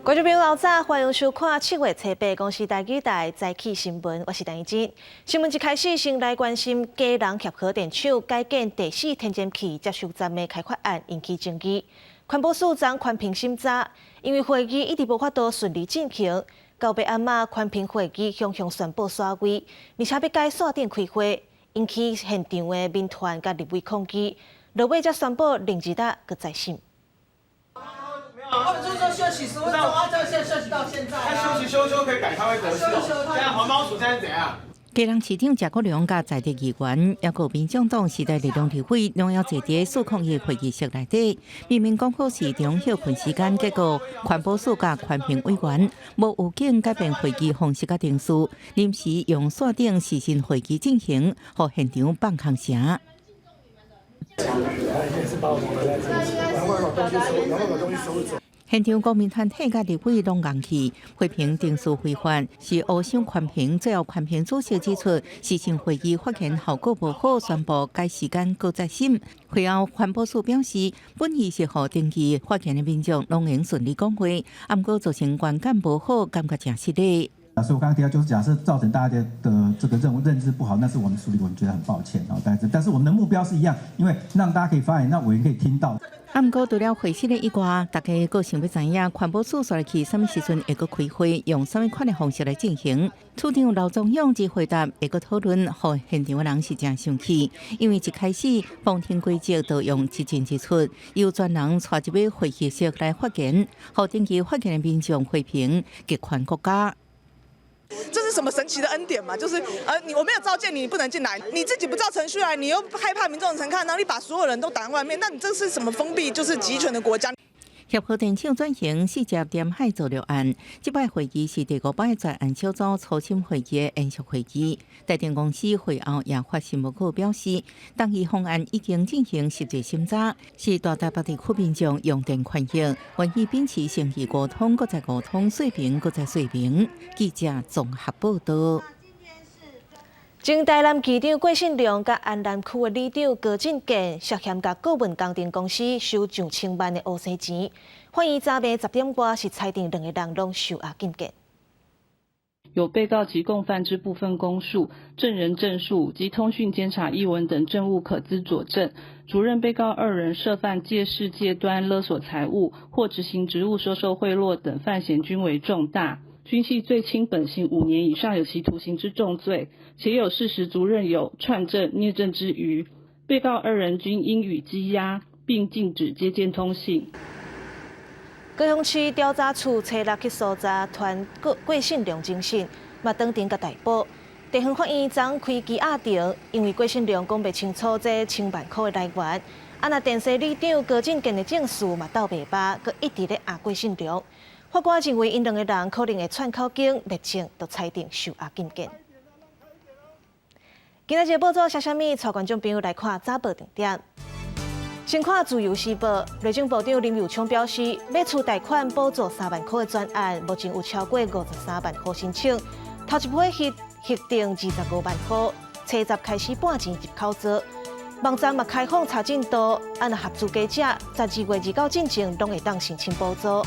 觀眾朋友早，歡迎收看7月初八公視台語台早起新聞，我是陳怡靜。新聞一開始，先來關心基隆協和電廠改建第四天然氣接收站的開發案引起爭議。環保署昨環評審查，因為會議一直無法度順利進行，到八暗仔環評會議雄雄宣布煞位，而且欲改線頂開會，引起現場的民團佮立委抗議，落尾才宣布另一日閣再審。他們就是說休息10分鐘，啊，這現在休息到現在。他休息休休可以改開會得事。現在環保署現在是怎樣？基隆市長謝國樑佮在地議員，抑閣民眾黨時代力量立委，攏猶坐佇四空一會議室內底。明明講好是中歇睏時間，結果環保署佮環評委員無預警改變會議方式佮程序，臨時用線頂視訊會議進行，予現場放空聲。是把我們趕快把東西收，趕快把東西收走。現場公民團體佮立委攏𤢪去，批評程序違法，是烏傷環評。最後環評主席指出，視訊會議發言效果無好，宣布改時間閣再審。會後環保署表示，本意是予登記發言的民眾攏會順利講話，毋過造成觀感無好，感覺誠失禮。所以我剛剛提到，就是假設造成大家的這個認知不好，那是我們處理，我們覺得很抱歉啊。但是我們的目標是一樣，因為讓大家可以發言，讓委員可以聽到。啊，毋過除了會議的以外，大家閣想欲知影環保署煞落去啥物時陣會閣開會，用啥物款的方式來進行。處長劉宗勇之回答會閣討論，予現場的人是誠生氣，因為一開始旁聽規則就用一進一出，由專人帶入去會議室來發言，予登記發言的民眾批評極權國家。這是什麼神奇的恩典嘛？就是你我沒有召見你，你不能進來，你自己不照程序來，你又害怕民眾陳看，然後你把所有人都擋在外面，那你這是什麼封閉就是集權的國家？協和電廠轉型四接填海造陸案，這擺會議是第五擺專案小組初審會議的延續會議。台電公司會後也發新聞稿表示，動議方案已經進行實際審查，是大台北地區民眾用電權益，願意秉持誠意溝通，閣再溝通，說明閣再說明。記者綜合報道。前台南市長郭信良佮安南區的里長高振健涉嫌共顧問工程公司收上千萬的烏生錢，法院昨暝10點外是裁定兩个人攏受押禁見。有被告及共犯之部分供述、證人證述及通訊監察譯文等證物可資佐證，主認被告二人涉犯借勢借端勒索財物或執行職務收受賄賂等犯嫌均為重大，均係最輕本刑5年以上有期徒刑之重罪，且有事實足認有串證、捏證之虞。被告二人均應予羈押，並禁止接見通信。高雄市調查處初六去搜查傳郭信良偵訊，嘛當庭共逮捕。地方法院昨開羈押庭，因為郭信良講袂清楚這千萬箍的來源。啊，若電西里長高振健的證詞嘛鬥袂罷，閣一直咧壓郭信良。法官認為𪜶兩個人可能會串口供滅證，就裁定受押禁見。今仔日報紙寫啥物？帶觀眾朋友來看早報重點。先看《自由時報》，內政部長林右昌表示，買厝貸款補助3萬箍的專案，目前有超過53萬戶申請，頭一批核定25萬戶，初十開始半錢入口做。網站嘛開放查進度，按合資格者12月29進前攏會當申請補助。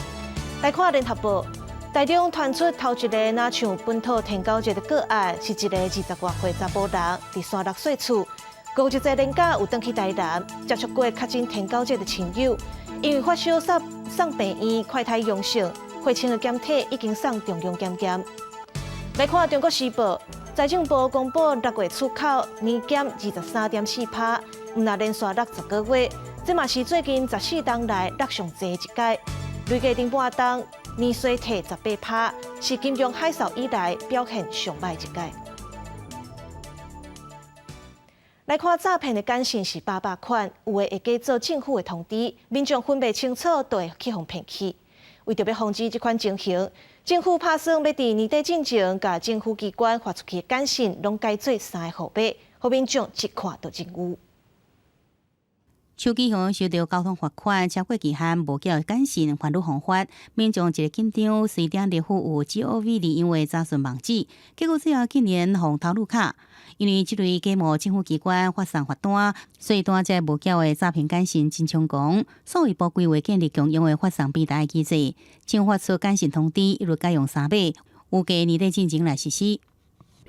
來看聯合報，台中傳出頭一个若像本土天狗熱的個案，是一个20外歲查埔人佇山六歲厝，50歲年假有轉去台南，接觸過確診天狗熱的親友，因為發燒送病院，快篩陽性，血清的檢體已經送中央檢驗。來看中國時報，財政部公布6月出口年減23.4%，毋但連續落10個月，這嘛是最近14冬來落上濟一擺。累計頂半冬年衰退18%，是金融海嘯以來表現上䆀一擺。來看詐騙的簡訊是百百款，有的會假做政府的通知，民眾分袂清楚，就會去予騙去。為著欲防止這款情形，政府拍算欲佇年底進前，共政府機關發出去的簡訊攏改做三个號碼，予民眾一看就認有。手機予收著交通罰款超過期限無繳簡訊，犯入犯法，民眾一个緊張，隨點入附有 GOV 字樣的查詢網址，結果最後竟然予偷入卡。因為這類假冒政府機關發送罰單，所以單這無繳的詐騙簡訊真猖狂。數位部規劃建立共用的發送平台機制，將發出簡訊通知，一律改用三碼，預計年底進前來實施。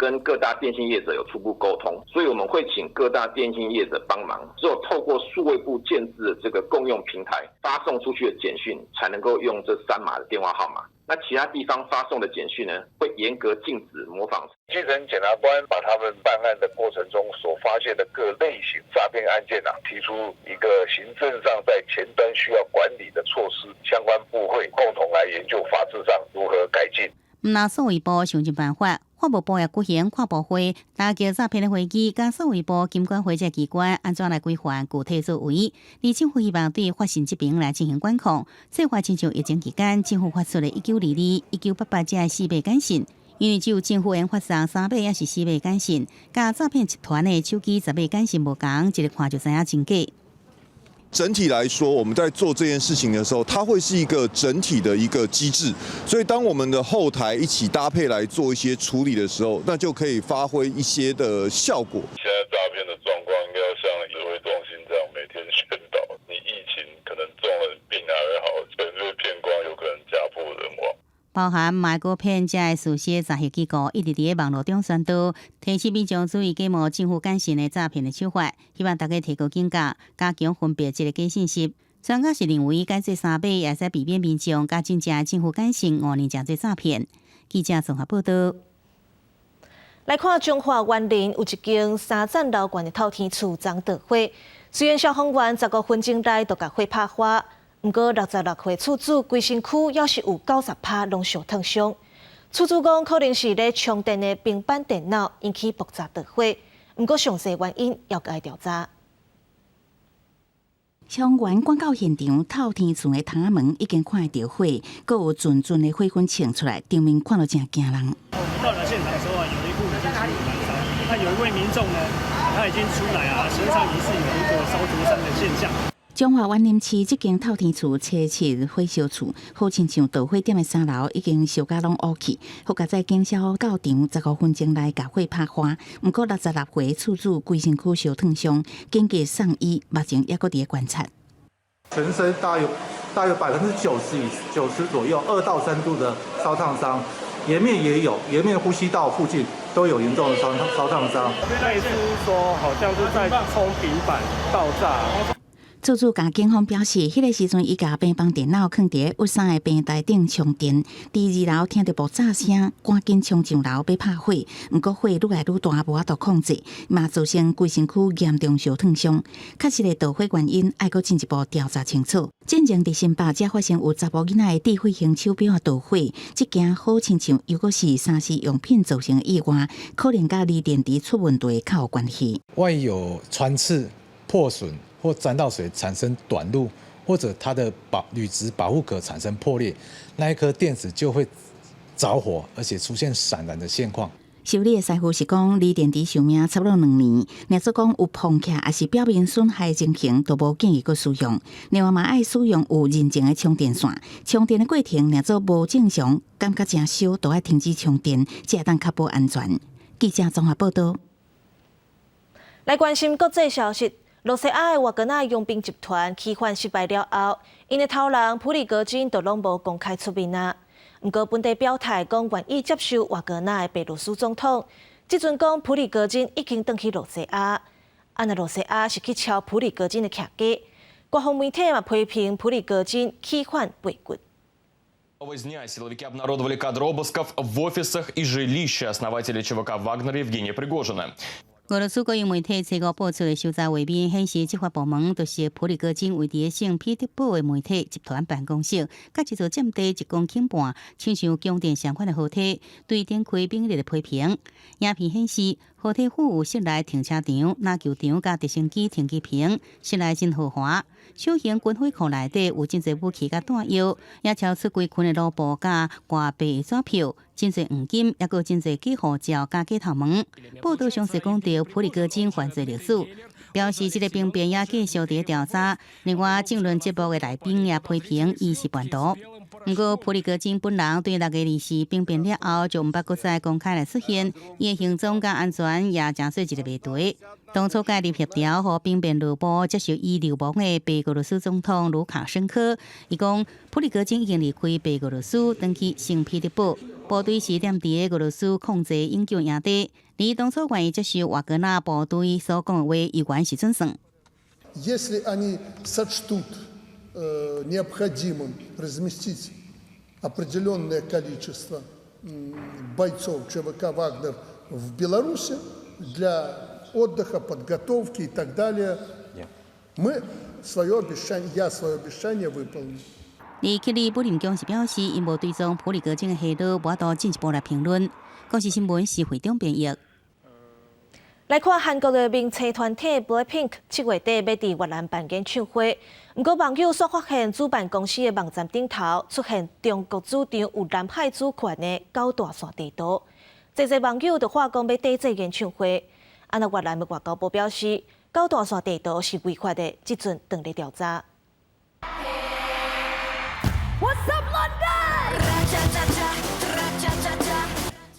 跟各大電信業者有初步溝通，所以我們會請各大電信業者幫忙，只有透過數位部建置的這個共用平台發送出去的簡訊，才能夠用這三碼的電話號碼。那其他地方發送的簡訊呢，會嚴格禁止模仿。基層檢察官把他們辦案的過程中所發現的各類型詐騙案件啊，提出一個行政上在前端需要管理的措施，相關部會共同來研究法制上如何改進。毋但數位部想盡辦法，法務部也舉行跨部會，打擊詐騙的會議，佮數位部、金管會這機關按怎來規範具體作為？而政府希望對發信這邊來進行管控。做法親像疫情期間，政府發出的1922、1988這四碼簡訊，因為只有政府會發送三碼抑是四碼簡訊，佮詐騙集團的手機十碼簡訊無仝，一个看就知影真假。整體來說，我們在做這件事情的時候，它會是一個整體的一個機制。所以，當我們的後台一起搭配來做一些處理的時候，那就可以發揮一些的效果。現在詐騙的狀況應該要像指揮中心這樣每天宣導，你疫情可能中了病還會好，錢被騙光，有可能家破人亡。包含賣股騙這个事實詐騙機構一直佇網路中傳導，提醒民眾注意假冒政府簡訊的詐騙的手法，希望大家提高警覺，加強分別這个假信息。專家是認為，改做三碼會使避免民眾共真正政府簡訊誤認成做詐騙。記者綜合報道。來看彰化員林有一間三層樓懸的透天厝昨著火，雖然消防員15分鐘內就共火拍花，毋過66歲厝主規身軀猶是有90%攏燒燙傷。厝主講可能是咧充電的平板電腦引起爆炸著火，毋過詳細原因猶閣愛調查。消防員趕到現場，透天厝的窗仔門已經看著火，閣有陣陣的火雲衝出來，場面看著誠驚人。我們到達現場的時候啊，有一戶已經起火燃燒，那有一位民眾呢，他已經出來啊，身上疑似有一個燒灼傷的現象。彰化員林市這間透天厝初七火燒厝，好親像導火點的三樓已經燒甲攏烏去。好佳哉警消到場15分鐘內共火拍花，毋過66歲厝主規身軀燒燙傷，緊急送醫，目前猶閣佇咧觀察。全身大約90%以90左右，2到3度的燒燙傷，顏面也有，顏面呼吸道附近都有嚴重的燒燙傷。類似說好像是在充平板爆炸。厝主共警方表示，彼个時陣伊共平板電腦囥佇咧聿衫的平台頂充電，佇二樓聽著爆炸聲，趕緊衝上樓欲拍火，毋過火愈來愈大，無法度控制，嘛造成規身軀嚴重燒燙傷。確實的導火原因，愛閣進一步調查清楚。進前佇新北才發生有查某囡仔的智慧型手錶導火，這件好親像猶閣是3C 用品造成的意外，可能佮鋰電池出問題較有關係。萬一有穿刺、破損，或沾到水產生短路，或者它的保鋁質保護殼產生破裂，那一顆電池就會著火，而且出現閃燃的現況。修理的師傅是講，鋰電池壽命差不多2年，若說講有膨起抑是表面損害情形，都無建議閣使用。另外嘛，愛使用有認證的充電線，充電的過程若做無正常，感覺誠燒，都愛停止充電，才會當確保安全。記者綜合報道。來關心國際消息。羅西亞的瓦格納傭兵集團起反失敗了後，𪜶的頭人普里戈金都攏無公開出面啊。毋過本底表態講願意接受瓦格納的白羅斯總統，這陣講普里戈金已經轉去羅西亞，啊若羅西亞是去抄普里戈金的徛家，官方媒體嘛批評普里戈金起反背骨。 Силовики обнародовали кадры обысков в офисах и жилище основателя ЧВК «Вагнер» Евгения Пригожина. 俄羅斯國營媒體初五播出的搜查畫面顯示，執法部門就是普里戈金位佇聖彼得堡的媒體集團辦公室，佮一座佔地1公頃半、親像宮殿相款的豪宅，對展開猛烈的批評。影片顯示，豪宅附有室內停車場、籃球場佮直升機停機坪，室內真豪華。小型軍火庫內底有真濟武器佮彈藥，也超出規群的盧布佮外幣紙票。真濟黃金，抑閣有真濟假護照佮假頭毛。報道詳細講著普里戈金犯罪歷史，表示這个兵變也繼續佇調查。另外，政論節目的來賓也批評伊是叛徒。毋過，普里戈金本人對6月24兵變了後就毋捌閣再公開來出現，伊的行蹤佮安全也成做一个謎題。當初介入協調，予兵變落幕接受伊流亡的白俄羅斯總統盧卡申科，伊講普里戈金已經離開白俄羅斯，轉去聖彼得堡，部隊是踮佇俄羅斯控制永久營地。而當初願意接受瓦格納部隊所講的話，猶原是準算。 Если они сочтут необходимым разместить определенное количество бойцов ЧВК «Вагнер» в Беларуси для отдыха, подготовки и так далее, мы свое обещание, я свое обещание выполню. 而克里姆林宮是表示，𪜶無追蹤普里戈金的下落，無法度進一步來評論。公視新聞是會長編譯。來看韓國的明星團體 BLACKPINK 7月底欲佇越南辦演唱會，毋過網友煞發現主辦公司的網站頂頭出現中國主張有南海主權的九大線地圖，濟濟網友就喊講欲抵制演唱會。啊，那越南的外交部表示，九大線地圖是違法的，這陣正咧調查。 What's up, London？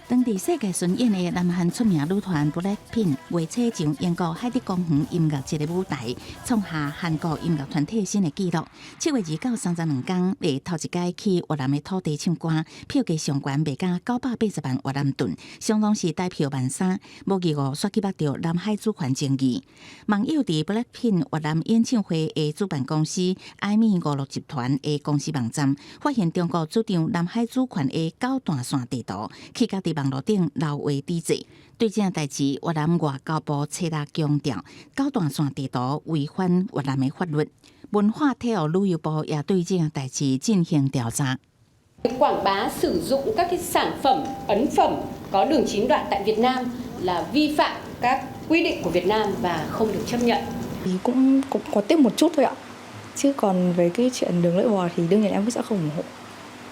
當地世界巡演的南韓出名女團 BLACKPINK 月初上英國海德公園音樂節的舞台，創下韓國音樂團體新的紀錄。7月2到32天，會頭一擺去越南的土地唱歌，票價上懸賣甲980萬越南盾，相當是台票13,000。無意外，煞去捌著南海主權爭議。網友佇 BLACKPINK 越南演唱會的主辦公司艾米娛樂集團的公司網站，發現中國主張南海主權的九段線地圖，去甲佇網路頂留話抵制。對這件代誌，越南外交部初六強調，九段線地圖違反越南的法律。文化體育旅遊部也對這件代誌進行調查。 Quảng bá sử dụng các cái sản phẩm ấn phẩm có đường chín đoạn tại Việt Nam là vi phạm các quy định của Việt Nam và không được chấp nhận. Thì cũng cũng có tiếc một chút thôi ạ. Chứ còn về cái chuyện đường lưỡi bò thì đương nhiên em cũng sẽ không ủng hộ.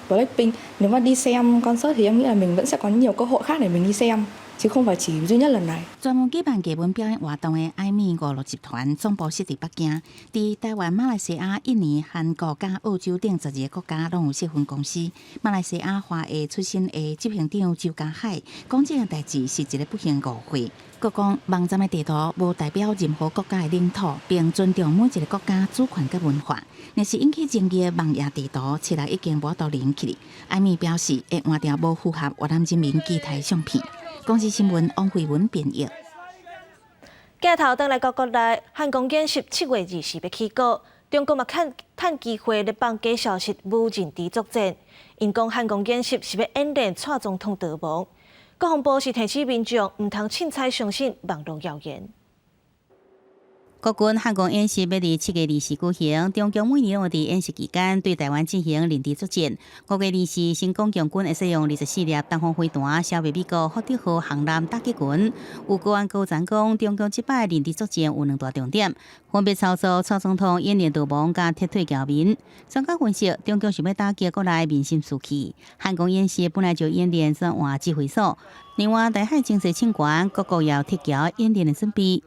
Blackpink nếu mà đi xem concert thì em nghĩ là mình vẫn sẽ có nhiều cơ hội khác để mình đi xem chứ không phải chỉ duy nhất lần này. 專門舉辦藝文表演活動的艾米娛樂集團總部設佇北京，佇台灣、馬來西亞、印尼、韓國佮澳洲等12个國家攏有設分公司。馬來西亞華裔出身的執行長周家海講，這件代誌是一个不幸誤會。閣講網站的地圖無代表任何國家的領土，並尊重每一个國家主權佮文化。若是引起爭議的網頁地圖，七日已經無法度連起。艾米表示會換掉無符合越南人民期待的相片。公視新聞王慧文編譯。鏡頭轉來到國內，漢光演習7月24欲起鼓，中國嘛趁趁機會咧放假消息，無認知作戰。𪜶講漢光演習是欲演練蔡總統逃亡。國防部是提醒民眾毋通凊彩相信網路謠言。國軍漢光演習欲佇7月24舉行，中共每年攏會佇演習期間對台灣進行認知作戰。5月24，成功共軍會使用24粒東風飛彈消滅美國福德號航艦打擊群。有國安高層講，中共這擺認知作戰有兩大重點，分別操作蔡總統演練逃亡佮撤退僑民。專家分析，中共想欲打擊國內民心士氣。漢光演習本來就演練轉換指揮所，另外台海情勢升懸，各國也有撤僑演練的準備。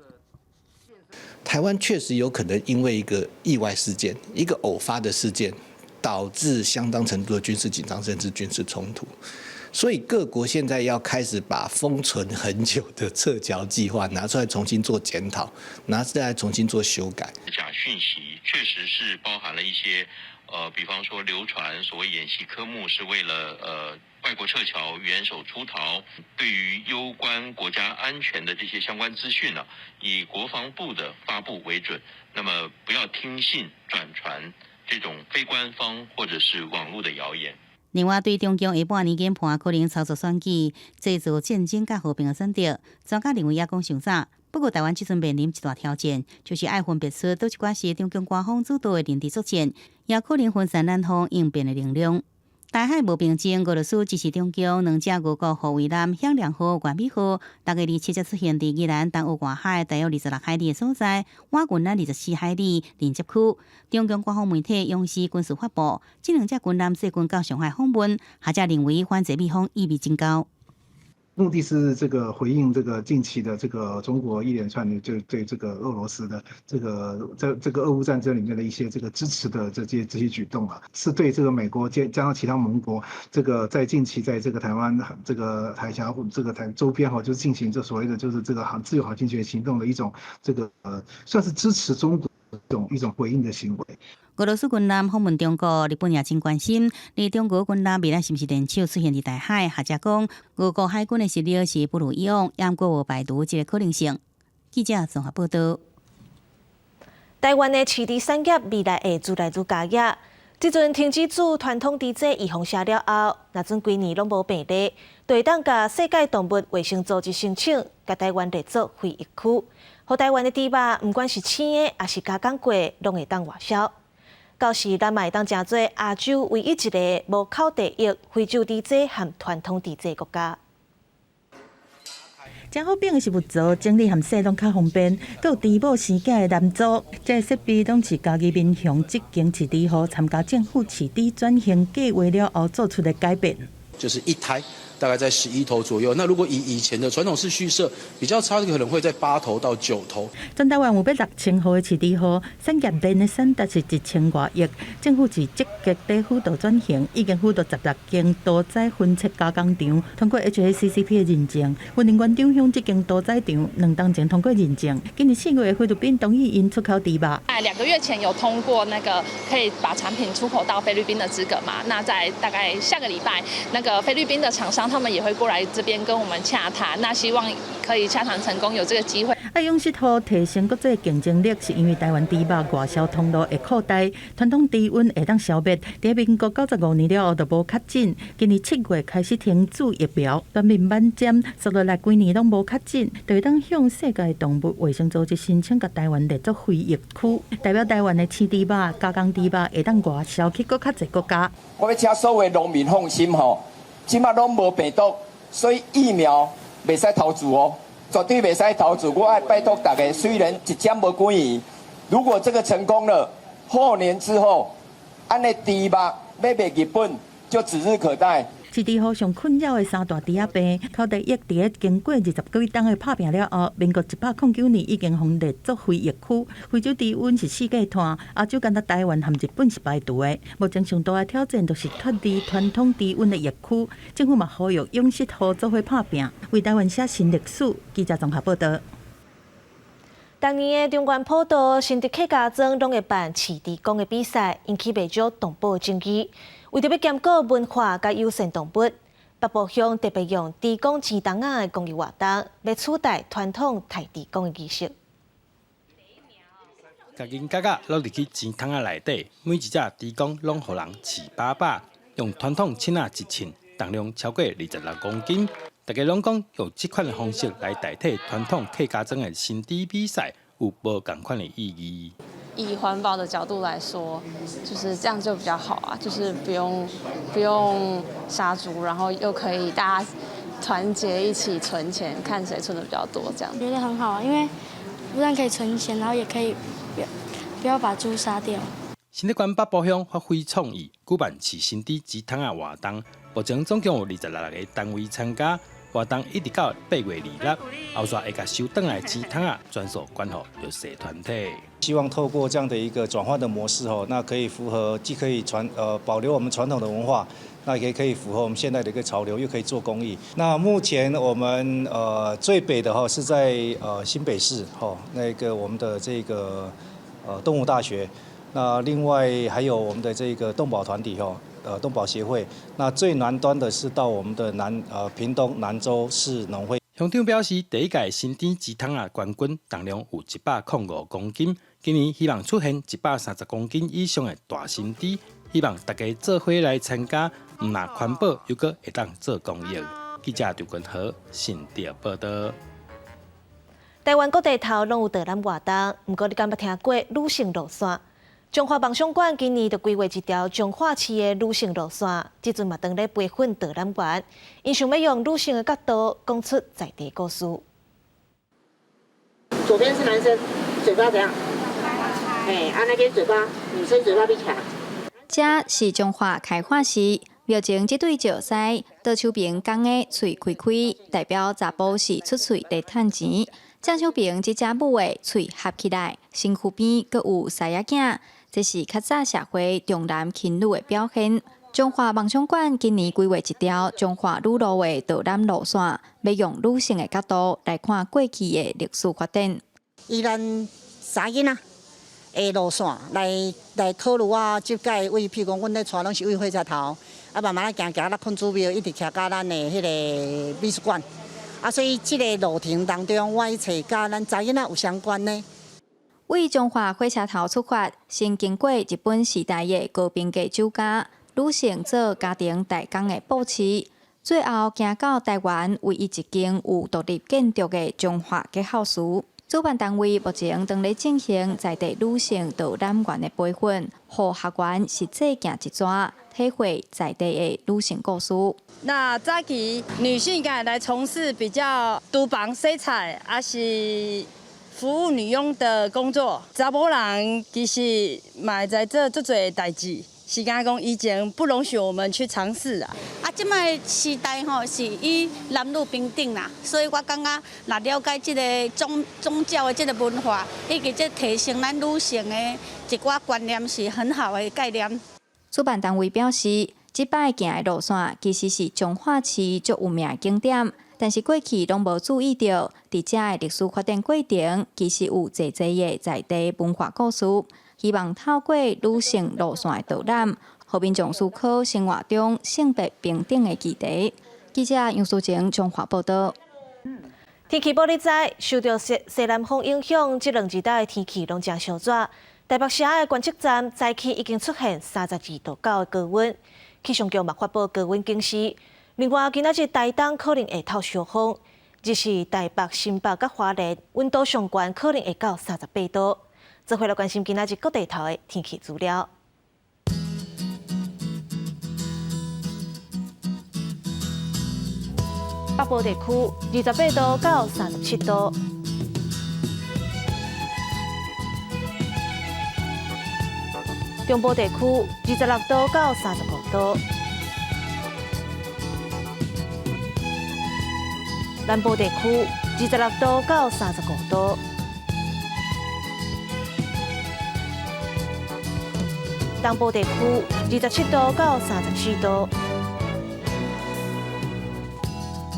台灣確實有可能因為一個意外事件、一個偶發的事件，導致相當程度的軍事緊張，甚至軍事衝突。所以各國現在要開始把封存很久的撤僑計劃拿出來重新做檢討，拿出來重新做修改。假訊息確實是包含了一些，比方說流傳所謂演習科目是為了外國撤僑、元首出逃，對於攸關國家安全的這些相關資訊呢，以國防部的發布為準。那麼不要聽信轉傳這種非官方或者是網絡的謠言。另外，對中共下半年研判可能操作選舉、製造戰爭佮和平的選擇，專家認為猶講傷早。不過，台灣這陣面臨一大挑戰，就是愛分辨出佗一寡是中共官方主導的認知作戰，也可能分散咱方應變的能量。台海無平靜，俄羅斯支持中共兩隻俄國護衛艦響亮號、完美號，6月27日出現佇宜蘭東澳外海大約26海里的所在，倚近咱24海里連接區。中共官方媒體央視軍事發布，這兩隻軍艦最近到上海訪問，學者認為反制美方意味真高。目的是這個回應這個近期的這個中國一連串的就對這個俄羅斯的這個在這個俄烏戰爭裡面的一些這個支持的這些舉動啊，是對這個美國加上其他盟國這個在近期在這個台灣這個海峽這個台周邊哈，就進行這所謂的就是這個航自由航行權行動的一種這個算是支持中國一種回應的行為。俄羅斯軍艦訪問中國，日本也真關心。你中國軍艦未來是毋是聯手出現佇台海？學者講，俄國海軍的實力是不如以往，也毋過無排除這個可能性。記者綜合報道。台灣的飼豬產業未來會愈來愈加熱。這陣停止注傳統豬隻預防射了後，若準規年攏無病例，就會當共世界動物衛生組織申請，共台灣列做非疫區，予台灣的豬肉，毋管是生的抑是加工過，攏會當外銷。到時咱嘛會當成做亞洲唯一一個無口蹄疫非洲豬隻和傳統豬隻國家。真好變的是木槽整理和洗攏較方便，閣有豬母生囝的籃組，這個設備攏是嘉義民雄這間飼豬戶參加政府飼豬轉型計劃了後做出的改變。就是一胎大概在11頭左右。那如果以以前的傳統式畜舍比較差的，可能會在8頭到9頭。全台灣有欲6000戶的飼豬戶，產業鏈的產值是1000外億。政府是積極地輔導轉型，已經輔導16間屠宰分切加工廠通過 HACCP 的認證。雲林縣長鄉這間屠宰場2冬前通過認證，今年4月菲律賓同意𪜶出口豬肉。在2個月前有通過那個可以把產品出口到菲律賓的資格嘛？那在大概下個禮拜，那個菲律賓的廠商他們也會過來這邊跟我們洽談，那希望可以洽談成功，有這個機會。啊，養殖戶提升國際競爭力，是因為台灣豬肉外銷通路會擴大，傳統豬瘟會當消滅。佇民國95年了後就無確診，今年7月開始停注疫苗，全面免針，紲落來幾年攏無確診，就會當向世界動物衛生組織申請，共台灣列做非疫區，代表台灣的生豬肉、加工豬肉會當外銷去閣較濟國家。我欲請所有農民放心吼，這馬攏無病毒，所以疫苗袂使投注哦，絕對袂使投注。我愛拜託大家，雖然一針無幾年，如果這個成功了，後年之後，按呢豬肉欲賣日本就指日可待。飼豬戶上困擾的三大豬仔病，口蹄疫佇咧經過20幾冬的拍拚了後，民國109年已經予列做非疫區。非洲豬瘟是世界湠，亞洲干焦台灣和日本是排除的。目前上大的挑戰就是脫離傳統豬瘟的疫區。政府嘛呼籲養殖戶做伙拍拚，為台灣寫新歷史。記者綜合報道。逐年的中元普渡、新竹客家莊攏會辦飼豬公的比賽，引起袂少動保爭議。為著欲兼顧文化佮友善動物，北部鄉特別用豬公錢筒仔的公益活動，欲取代傳統刣豬公的儀式。共銀角仔落入去錢筒仔內底，每一隻豬公攏予人飼飽飽，用傳統秤仔一稱，重量超過26公斤。大家攏講用這款的方式來代替傳統客家莊的神豬比賽，有無仝款的意義。以環保的角度來說，就是這樣就比較好啊，就是不用殺豬，然後又可以大家團結一起存錢，看誰存的比較多，這樣。覺得很好啊，因為不但可以存錢，然後也可以不要把豬殺掉。新竹縣北埔鄉發揮創意，舉辦飼神豬錢筒仔活動，目前總共有26個單位參加。活動一直到8月2日，後續會共收轉來錢筒仔全數捐予弱勢團體。希望透過這樣的一個轉換的模式，吼，那可以符合，既可以保留我們傳統的文化，那也可以符合我們現在的一個潮流，又可以做公益。那目前我們最北的哈是在新北市，吼，那個我們的這個動物大學，那另外還有我們的這個動保團體，吼。動保協會，那最南端的是到我們的屏東南州市農會。鄉長表示，第一屆神豬錢筒仔冠軍重量有105公斤，今年希望出現130公斤以上的大神豬，希望大家做伙來參加，毋但環保，猶閣會當做公益。記者劉君和新竹報道。台灣各地頭攏有導覽活動，毋過你敢捌聽過女性路線？彰化梦想館今年就規劃一條彰化市的女性路線，這陣嘛當咧培訓導覽員，𪜶想欲用女性的角度講出在地故事。左邊是男生，嘴巴怎樣？哎，啊那邊嘴巴，女生嘴巴閉起來。這是彰化開化市廟前這對石獅，左手邊公的喙開開，代表查埔是出喙咧趁錢；正手邊這隻母的喙合起來，身軀邊閣有獅仔囝。這是較早社會重男輕女的表現。彰化夢想館今年規劃一條彰化女路的導覽路線，欲用女性的角度來看過去的歷史發展。以咱查囡仔的路線來考慮我這屆位，譬如講，阮咧帶攏是為火車頭，啊慢慢仔行行，咱孔子廟一直徛到咱的彼个美術館。啊，所以這个路程當中，我去揣佮咱查囡仔有相關的。為彰化火車頭出發，先經過日本時代的高平價酒家，女性做家庭代工的布市，最後行到台灣唯一一間有獨立建築的彰化結孝祠。主辦單位目前正咧進行在地女性導覽員的培訓，予學員實際行一逝，體會在地的女性故事。那早期女性敢會來從事比較廚房洗菜，抑是服務女傭的工作，查某人其實嘛會使做足濟代誌，是敢講以前不容許我們去嘗試啊。啊，這擺時代吼是以男女平等啦，所以我感覺若了解這个宗教的這个文化，以及這提升咱女性的一寡觀念是很好的概念。主辦單位表示，這擺行的路線其實是彰化市足有名的景點。但是過去攏無注意著，佇遮的歷史發展過程，其實有濟濟的在地文化故事。希望透過女性路線的導覽，予民眾思考生活中性別平等的議題。記者楊淑晴彰化報道。天氣報你知，受著西南風影響，這兩日的天氣攏誠燒熱。台北市的觀測站早起已經出現32.9度的高溫，氣象局嘛發布高溫警示。另外，今仔日台東可能會透燒風，日是台北、新北佮花蓮溫度上懸可能會到38度。做伙來關心今仔日各地頭的天氣資料。北部地區28度到37度。中部地區26度到35度。南部地區26度到35度，東部地區27度到34度，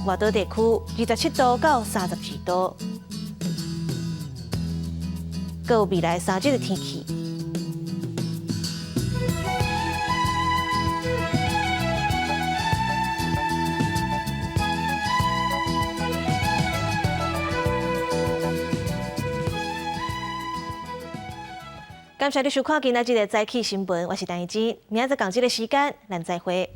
外島地區27度到32度。閣有未來3日的天氣。感謝你收看今仔日的早起新聞，我是陳怡之，明仔載仝這个時間，咱再會。